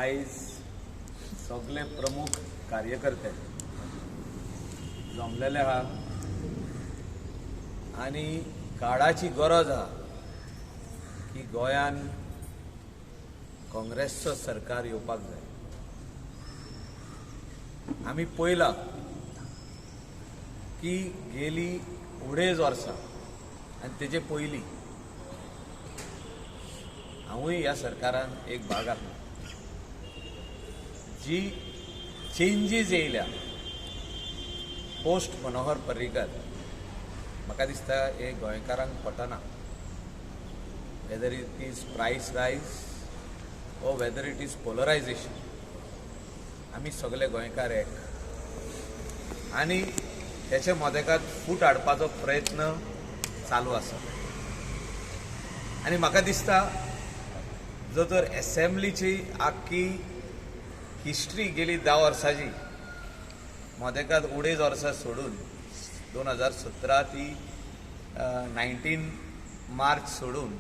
आयज सगळे प्रमुख कार्यकर्ते जमलेले आहा आनी काळाची गरज आहा की गोंयान काँग्रेसचो सरकार येवपाक जाय. आमी पळयलां की गेली 2.5 वर्सां आनी तेजे पयलीं हांवूय ह्या सरकारान एक भाग आसलो. जी चेंजीस येयल्या पोस्ट मनोहर पर्रीकर, म्हाका दिसता हे गोंयकारांक पटना. Whether it is price rise or whether it is polarization, आमी सगळे गोंयकार एक आनी हेचे मदेकात फूट हाडपाचो प्रयत्न चालू आसा. आनी म्हाका दिसता जो तर एसेंब्लीची आख्खी हिस्ट्री गेली 10 वर्सांची, मदेकात 2.5 वर्सां सोडून 2017 ती 19 मार्च सोडून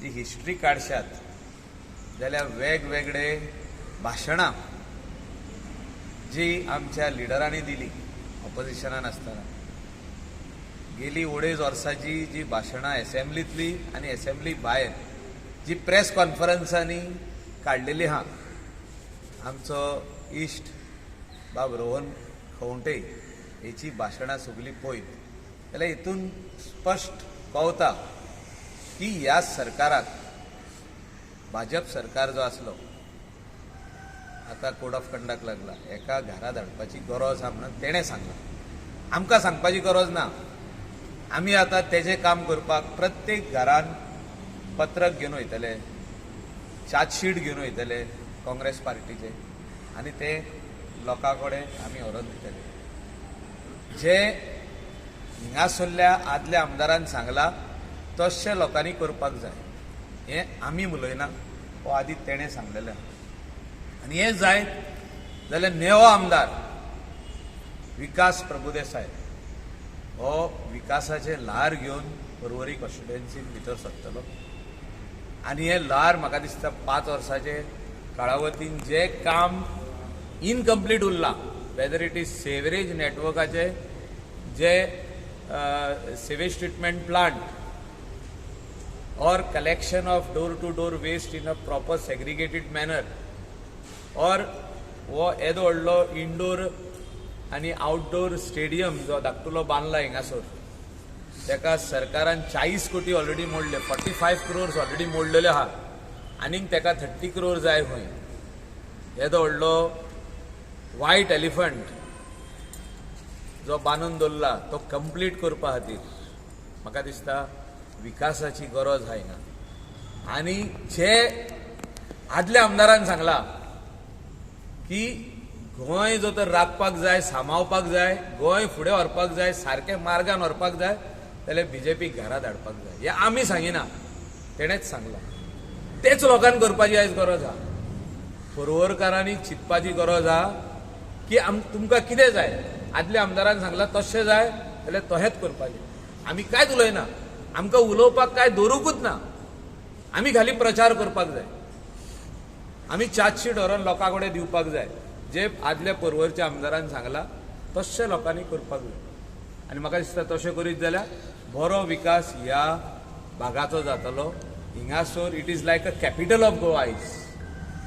जी हिस्ट्री काडशात जाल्यार वेगवेगळे भाशणां जी आमच्या लिडरांनी दिली ऑपोजिशनान आसतना, गेली 2.5 वर्सांची जी भाशणां एसेंब्लींतली आनी एसेंब्ली भायर जी प्रेस कॉन्फरन्सांनी काडलेली आहा, आमचो इश्ट बाब रोहन खवंटे हेची भाशणां सगळीं पळयत जाल्यार हितून स्पश्ट कळटा की ह्या सरकाराक, भाजप सरकार जो आसलो आतां कोड ऑफ कंडक्ट लागला, एका घरा धाडपाची गरज आहा म्हणून तेणें सांगलां. आमकां सांगपाची गरज ना. आमी आतां तेजें काम करपाक प्रत्येक घरान पत्रक घेवन वयतले, चार्जशीट घेवन वयतले काँग्रेस पार्टीचे आनी ते लोकां कडेन आमी व्हरोन दितले. जे हिंगासरल्या आदल्या आमदारान सांगलां तशें लोकांनी करपाक जाय, हें आमी उलयना, हो आदी तेणें सांगलेलें. आनी हें जायत जाल्यार नेवो आमदार विकास प्रभुदेसाय हो विकासाचें ल्हार घेवन पर्वरी कॉन्स्टिट्युएन्सीन भितर सरतलो. आनी हें ल्हार म्हाका दिसता 5 वर्सांचे काळावतीन जे काम इनकम्प्लीट उरलां, वेदर it is sewerage नेटवर्काचे जे sewage treatment plant or collection of door to door waste in a proper segregated manner, or हो येदो व्हडलो इनडोर आनी आउटडोर स्टेडियम जो धाकटुलो बांदला हिंगासर, तेका सरकारान 40 कोटी ऑलरेडी मोडले, 45 क्रोर्स ऑलरेडी मोडलेले आहा, आनीक तेका 30 क्रोर जाय खंय. येदो व्हडलो वायट एलिफंट जो बांदून दवरला तो कंप्लीट करपा खातीर म्हाका दिसता विकासाची गरज आहा हिंगा. आनी जे आदल्या आमदारान सांगला की गोंय जो तर राखपाक जाय, सांबाळपाक जाय, गोंय फुडें व्हरपाक जाय, सारकें मार्गान व्हरपाक जाय जाल्यार बीजेपी घरा धाडपाक जाय, हें आमी सांगिना, तेणेंच सांगलां. तेच लोकांक करपाची आयज गरज आहा. पर्वरकारांनी चिंतपाची गरज आहा की तुमकां कितें जाय. आदल्या आमदारान सांगलां तशें जाय जाल्यार तशेंच करपाचें. आमी कांयच उलयना, आमकां उलोवपाक कांय दवरुंकूच ना. आमी खाली प्रचार करपाक जाय, आमी चार्जशीट व्हरोन लोकां कडेन दिवपाक जाय. जे आदल्या पर्वरच्या आमदारान सांगलां तशें लोकांनी करपाक जाय. आनी म्हाका दिसता तशें करीत जाल्यार बरो विकास ह्या भागाचो जातलो. हिंगासर it is like a capital of Goa आयज.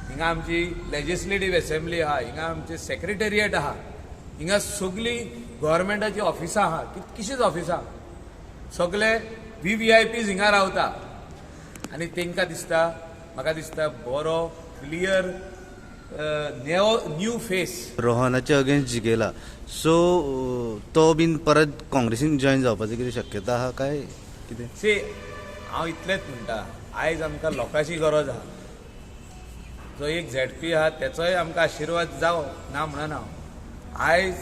हिंगा आमची लेजिस्लेटीव एसेंब्ली आहा, हिंगा आमचें सेक्रेटेरिएट आहा, हिंगा सगळीं गव्हर्मेंटाची ऑफिसां आहा, कितकीशींच ऑफिसां, सगळे VVIPs हिंगा रावता. आनी तेंकां दिसता, म्हाका दिसता बरो क्लियर न्यू फेस. रोहनाचे अगेन्स्ट जिखला, सो तो बीन परत काँग्रेसीन जॉईन जावपाची कितें शक्यता आहा काय कितें? सी, हांव इतलेंच म्हणटा, आयज आमकां लोकांची गरज आहा. जो एक ZP आहा तेचोय आमकां आशिर्वाद जावो ना म्हणना हांव. आयज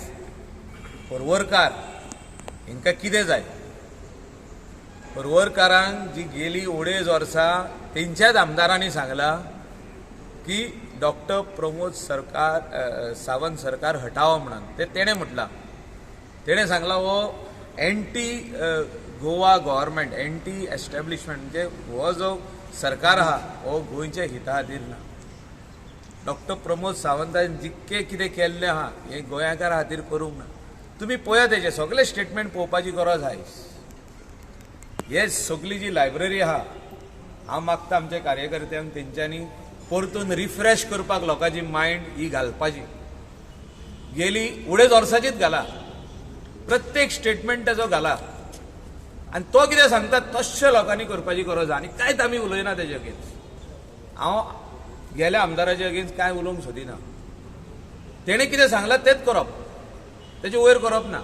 पर्वरकार हेंकां कितें जाय? पर्वरकारांक जी गेली 2.5 वर्सां तेंच्याच आमदारांनी सांगलां की डॉक्टर प्रमोद सरकार सावंत सरकार हटावो म्हणून, ते तेणें म्हटलां. तेणें सांगलां हो anti Goa government, anti establishment, म्हणजे हो जो सरकार आहा हो गोंयच्या हिता खातीर ना. डॉक्टर प्रमोद सावंतान जितकें कितें केल्लें आहा हें गोंयकारां खातीर करूंक ना. तुमी पळयात, तेजें सगळें स्टेटमेंट पळोवपाची गरज आयज. हे सगळी जी लायब्ररी आहा, हांव मागता आमच्या कार्यकर्त्यांक तेंच्यांनी परतून रिफ्रेश करपाक लोकांची मायंड ही घालपाची. गेली उडेच वर्साचीच घाला, प्रत्येक स्टेटमेंट तेजो घाला आनी तो कितें सांगता तशें लोकांनी करपाची गरज आहा. आनी कांयच आमी उलयना तेजे अगेन्स्ट. हांव गेल्या आमदाराचे अगेन्स्ट कांय उलोवंक सोदिना. तेणें कितें सांगलां तेंच करप, तेजे वयर करप ना.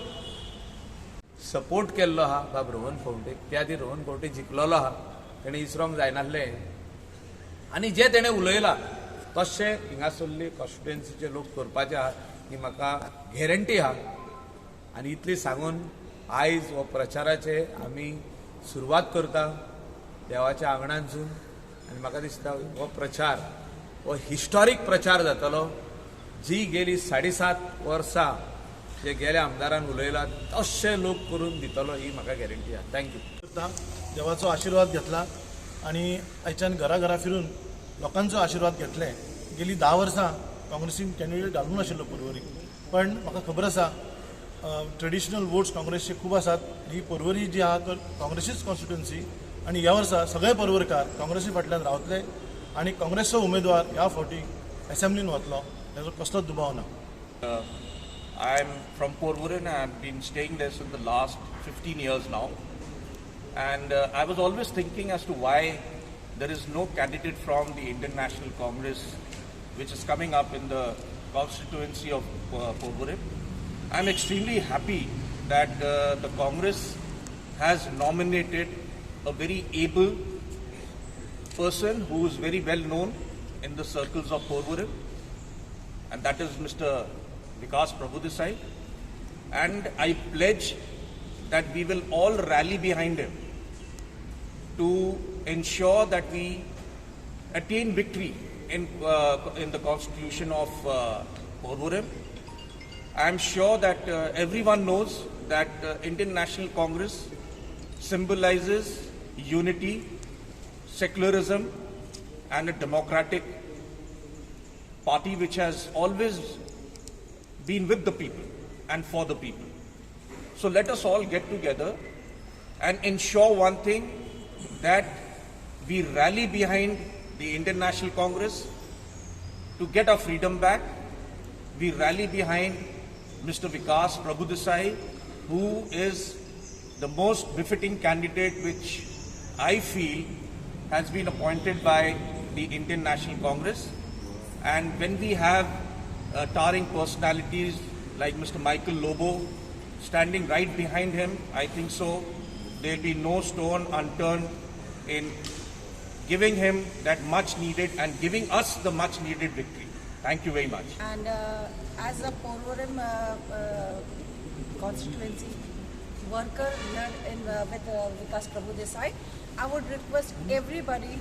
सपोर्ट केल्लो आहा बाब रोहन खंवटेक. त्या आदी रोहन खंवटे जिखलोलो आहा, तेणें इसरोंक जायनासलें. आनी जें तेणें उलयलां तशें हिंगासरली कॉन्स्टिट्युएन्सीचे लोक करपाचे आहा ही म्हाका गॅरंटी आहा. आनी इतली सांगून आयज हो प्रचाराचे आमी सुरवात करता देवाच्या आंगणांतसून. आनी म्हाका दिसता हो प्रचार हो हिस्टॉरीक प्रचार जातलो. जी गेली 7.5 वर्सां जे गेल्या आमदारान उलयला तशे लोक करून दितलो ही म्हाका गॅरंटी आहा. Thank you. करता देवाचो आशिर्वाद घेतला आनी आयच्यान घरा घरा फिरून लोकांचो आशिर्वाद घेतले. गेली 10 वर्सां काँग्रेसीन कॅन्डिडेट घालूंक नाशिल्लो पर्वरी, पण म्हाका खबर आसा ट्रेडिशनल वोट्स काँग्रेसचे खूब आसात. ही पर्वरी जी आहा तर काँग्रेसीच कॉन्स्टिट्युएन्सी आनी ह्या वर्सा सगळे पर्वरकार काँग्रेसी फाटल्यान रावतले आनी काँग्रेसचो उमेदवार ह्या फावटी एसेंब्लीन वतलो हेजो कसलोच दुबाव ना. I'm from Porvorim and I've been staying there since the last 15 years now. And I was always thinking as to why there is no candidate from the Indian National Congress which is coming up in the constituency of Porvorim. I'm extremely happy that the Congress has nominated a very able person who is very well known in the circles of Porvorim, and that is Mr. Vikas Prabhudesai. And I pledge that we will all rally behind him to ensure that we attain victory in the constitution of Porvorim. I am sure that everyone knows that Indian National Congress symbolizes unity, secularism, and a democratic party which has always been with the people and for the people. So let us all get together and ensure one thing, that we rally behind the Indian National Congress to get our freedom back. We rally behind Mr. Vikas Prabhudesai, who is the most befitting candidate which I feel has been appointed by the Indian National Congress. And when we have towering personalities like Mr. Michael Lobo standing right behind him, I think so there will be no stone unturned in giving him that much needed and giving us the much needed victory. Thank you very much. And as a Porvorim constituency worker here in with Vikas Prabhudesai, I would request everybody,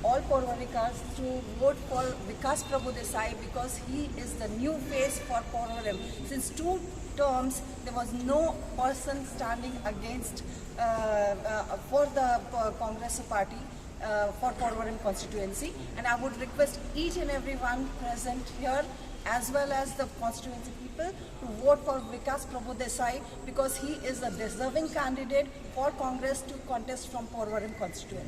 all Porvorikars, to vote for Vikas Prabhudesai because he is the new face for Porvorim. Since 2 terms, there was no person standing against for the Congress party for Porvorim constituency, and I would request each and every one present here as well as the constituency people to vote for Vikas Prabhudesai because he is a deserving candidate for Congress to contest from Porvorim constituency.